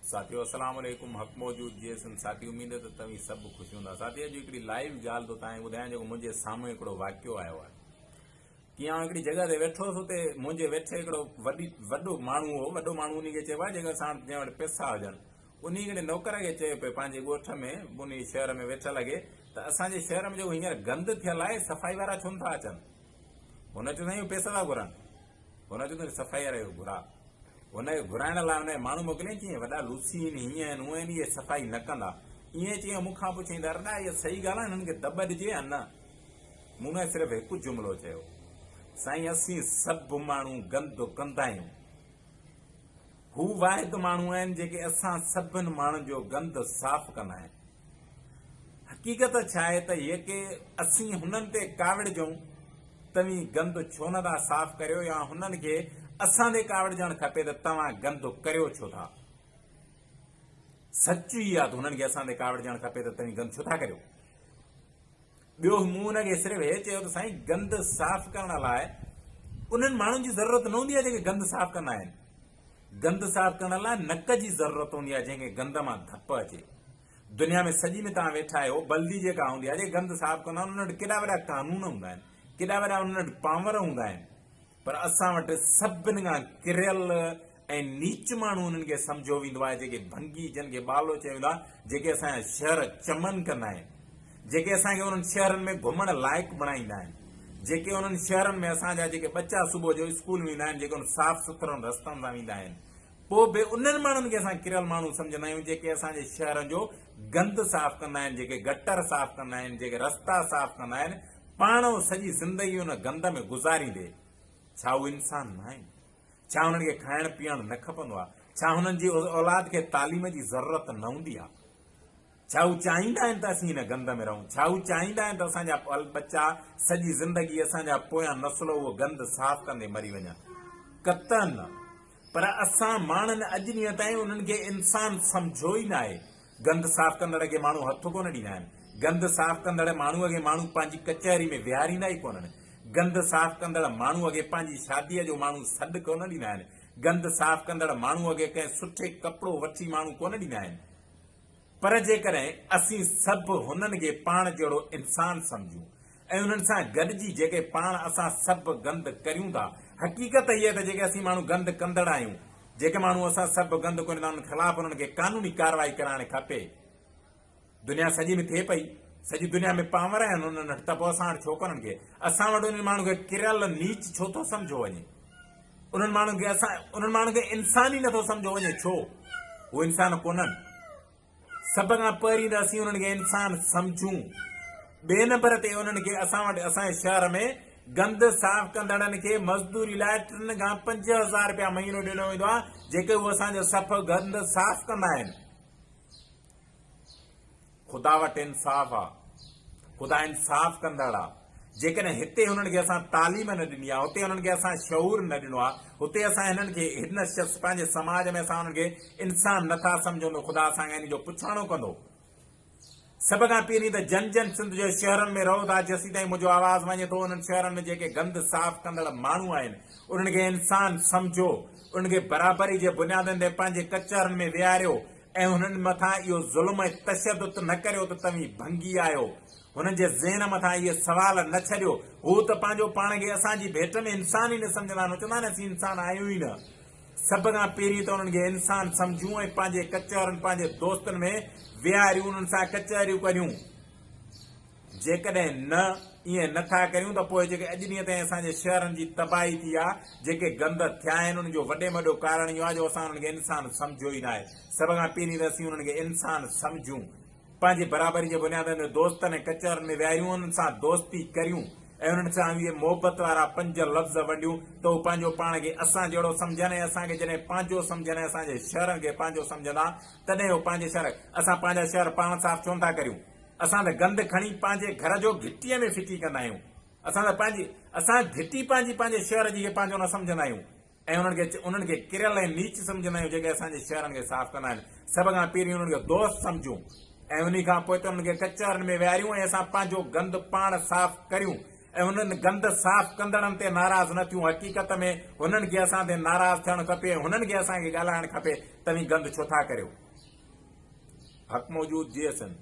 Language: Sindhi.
ساٿيو السلام عليڪم حق موجود جي سنڌ ساٿي اميد ته توهين سڀ خوش هوندا ساٿي اڄ هڪڙي لائيو ڳالهه ٿو توهان کي ٻڌايان جيڪو منهنجي سامهون هڪڙو واقعو آيو آهي ڪيئن آئون هڪڙي جڳهه تي ويٺو هوس اتي منهنجي ويٺي هڪڙو وڏي وڏو ماڻهو هو وڏو ماڻهو انهي کي چئبو آهي جيڪو ساڻ جنهن وٽ پئسا هجن انهي هڪڙي نوڪر کي چيو پئي پنهنجي ڳوٺ ۾ انهي شهر ۾ ويٺل کي ته اسان جي شهر ۾ جيڪو هينئر گند ٿيل آهي صفائي وارا ڇو نٿا اچن هن چيو سائين هو پئسا ٿا گهرن هن چيو ته صفائي واري کي گهراء. هن کي گهرائڻ لاء هن کي ماڻهو موڪليائين، چيائين وڏا لوسي آهن، هيئن آهن، هونئن آهن، اهي صفائي نه ڪندا. ائين چيائين، مون کان پڇيائين ته ارڏا اها صحيح ڳالهه آهي، هنن کي دٻ ڏجي يا نه؟ مون هن کي صرف هڪ جملو چيو، سائين اسين سڀ ماڻهو گند ڪندا آهيون. هو واحد ماڻهو آهن جيڪي اسان سڀن ماڻهن جو گند صاف ڪندا آهن. حقيقت ڇا آهي ته يڪي اسين هنن تي ڪاوڙجون توهين گند ڇو نه ٿا صاف ڪريو يا هنن کي اسان تي ڪاوڙجڻ کپي ته توهان گند ڪريو ڇو ٿا؟ سچ ئي آهي ته هنن کي اسان تي ڪاوڙجڻ کپي ته توهين گند ڇو ٿا ڪريو؟ ٻيو مون هن کي صرف هي چيو ته سائين گند صاف ڪرڻ لاء انهن ماڻهن جي ضرورت نه هوندي آهي جيڪي گند صاف ڪندا آهن. گند صاف ڪرڻ لاء نڪ جي ضرورت هوندي آهي جنهن کي گند مان ڌپ اچي. دنيا ۾ سڄي ۾ توهان ويٺا آهيو بلدي جيڪا هوندي آهي جيڪي گند صاف ڪندا آهن انهن وٽ ڪيڏا وڏا قانون هوندا آهن ڪيڏا وڏا انهن وٽ پاور هوندا آهن پر اسان وٽ سڀن کان ڪريل ۽ نيچ ماڻهو انهن کي سمجهيو ويندو آهي جيڪي ڀنگي جن کي ٻالو چيو ويندو آهي جيڪي اسان جا شهر چمن ڪندا آهن جيڪي اسان کي انهن شهرن ۾ گهمڻ لائق بڻائيندا آهن جيڪي انهن شهرن ۾ اسان جا جيڪي ٻچا صبح جو اسڪول ويندا آهن جيڪي انهن صاف سٿرن رستن سان ويندا آهن پوء به انهن ماڻهن کي اسان ڪريل ماڻهو سمجهندا آهيون جيڪي اسان جي شهرن جو گند صاف ڪندا آهن جيڪي گٽر صاف ڪندا آهن جيڪي رستا صاف ڪندا آهن پاڻ اهو سڄي زندگي ان گند ۾ گذاريندي ڇا هو انسان ناهن؟ ڇا هنن کي کائڻ پيئڻ نه کپندو آهي؟ ڇا هنن جي اولاد کي تعليم جي ضرورت نه هوندي آهي؟ ڇا هو چاهيندا آهن ته اسين هن گند ۾ رهون؟ ڇا هو چاهيندا آهن ته اسان جا ٻچا سڄي زندگي اسان جا پويان نسل اهو گند صاف ڪندي مري وڃن؟ قطعاً نه. پر اسان ماڻهن اڄ ڏينهن تائين انهن کي انسان سمجهيو ئي ناهي. گند صاف ڪندڙ کي ماڻهو هٿ ڪونه ڏيندا آهن. گند صاف ڪندڙ ماڻهوء کي ماڻهو پنهنجي ڪچهري ۾ ويهاريندا ئي ڪونهن. گند صاف ڪندڙ ماڻهوء کي پنهنجي شاديء جو ماڻهو سڏ ڪونه ڏيندا آهن. گند صاف ڪندڙ ماڻهوء کي ڪنهن سٺي ڪپڙو وٺي ماڻهو ڪونه ڏيندا آهن. پر جيڪڏهن اسين سڀ هنن کي پاڻ جهڙو انسان سمجهون ۽ انهن سان گڏجي جيڪي پاڻ اسان سڀ گند ڪريون ٿا، حقيقت هيء ته جيڪي اسين ماڻهو گند ڪندڙ آهيون، جيڪي ماڻهو اسان سڀ گند ڪريون ٿا انهن خلاف انهن کي قانوني ڪارروائي ڪرائڻ کپي. دنيا سڄي ۾ ٿئي پئي، سڄي دنيا ۾ پانور آهن انهن وٽ ته پوء اسان وٽ ڇو ڪونهن ڪي؟ اسان وٽ انهن ماڻهن کي ڪريل نيچ ڇو ٿو سمجهيو وڃي؟ انهن ماڻهن کي اسان انهن ماڻهن کي انسان ئي نٿو سمجهيو وڃي ڇو؟ هو انسان ڪونهن. سڀ کان پهرين ته اسين انهن کي انسان سمجهون. ٻئي نمبر تي انهن کي اسان وٽ اسان جي شهر ۾ گند صاف ڪندڙن کي مزدوري لاء 3 کان 5000 رپيا مهينو ڏنو ويندو آهي جيڪي هو اسان جو سڀ گند صاف ڪندا آهن. خدا وٽ انصاف آ. خدا انصاف ڪندڙ آ. جيڪڏهن هتي هنن کي اسان تعليم نه ڏني آ، هتي هنن کي اسان شعور نه ڏنو آ، هتي اسان هنن کي هن شخص پنهنجي سماج ۾ اسان هنن کي انسان نه ٿا سمجهون ته خدا اسان کان ان جو پڇاڻو ڪندو. سڀ کان پهرين ته جن جن سنڌ جي شهرن ۾ رهو ٿا جيسيتائين منهنجو آواز وڃي ٿو انهن شهرن ۾ جيڪي گند صاف ڪندڙ ماڻهو آهن انهن کي انسان سمجهو، انهن کي برابري جي بنيادن تي پنهنجي ڪچهرن ۾ ويهاريو ۽ هنن مٿان اهو ظلم ۽ تشدد نه ڪريو ته توهين ڀنگي آهيو. هنن جي ذهن مٿان اهي سوال نه ڇڏيو. هو ته پنهنجو پاڻ کي اسان جي ڀيٽ ۾ انسان ئي نه سمجهندا آهن. هو چوندا آهن اسين انسان آهيون ئي نه. سڀ کان پهرين ته انهن کي انسان سمجهون ۽ پنهنجي ڪچهرن پنهنجي دوستن ۾ ويهاريون انهن سان ڪچهريون ڪريون. جيڪڏهن نه ائين نه ٿا ڪريون ته پوء جيڪي اڄ ڏينهن تائين اسان جي شهرن جي تباهي ٿي آ، جيڪي گند ٿيا آهن انهن جو وڏي ۾ وڏو ڪارڻ اهو آ جو اسان انهن کي انسان سمجهيو ئي ناهي. سڀ کان پهرين ته اسين انهن کي انسان سمجهون، پنهنجي برابري جي بنيادن تي دوستن ۽ ڪچهرن ۾ ويهاريون، انهن سان دوستي ڪريون ۽ انهن سان اهي محبت وارا پنج لفظ ونڊيون ته هو پنهنجو پاڻ کي اسان جهڙو سمجهن ۽ اسان کي جڏهن پنهنجو سمجهن ۽ اسان جي شهرن کي پنهنجو سمجهندا تڏهن هو پنهنجي شهر اسان پنهنجا شهر پاڻ صاف ڇو نٿا ڪريون؟ اسان ته گند کڻي پنهنجي گهر جو گهٽيء ۾ ڦٽي ڪندا آهيون. اسان ته پنهنجي اسان گهٽي پنهنجي پنهنجي شهر جي کي پنهنجو نه سمجهندا آهيون ۽ انهن کي انهن کي ڪريل ۽ نيچ سمجهندا آهيون جيڪي اسان جي شهرن کي صاف ڪندا آهن. سڀ کان پهرين انهن کي دوست سمجهون ۽ انهي کان پوء ته انهن کي ڪچهرن ۾ ويهاريون ۽ اسان پنهنجو گند پاڻ صاف ڪريون ۽ انهن گند صاف ڪندڙن تي ناراض نه ٿيون، حقيقت ۾ هنن کي اسان تي ناراض ٿيڻ کپي ۽ هنن کي اسان کي ڳالهائڻ کپي توهين گند ڇو ٿا ڪريو. حق موجود جيئي سنڌ.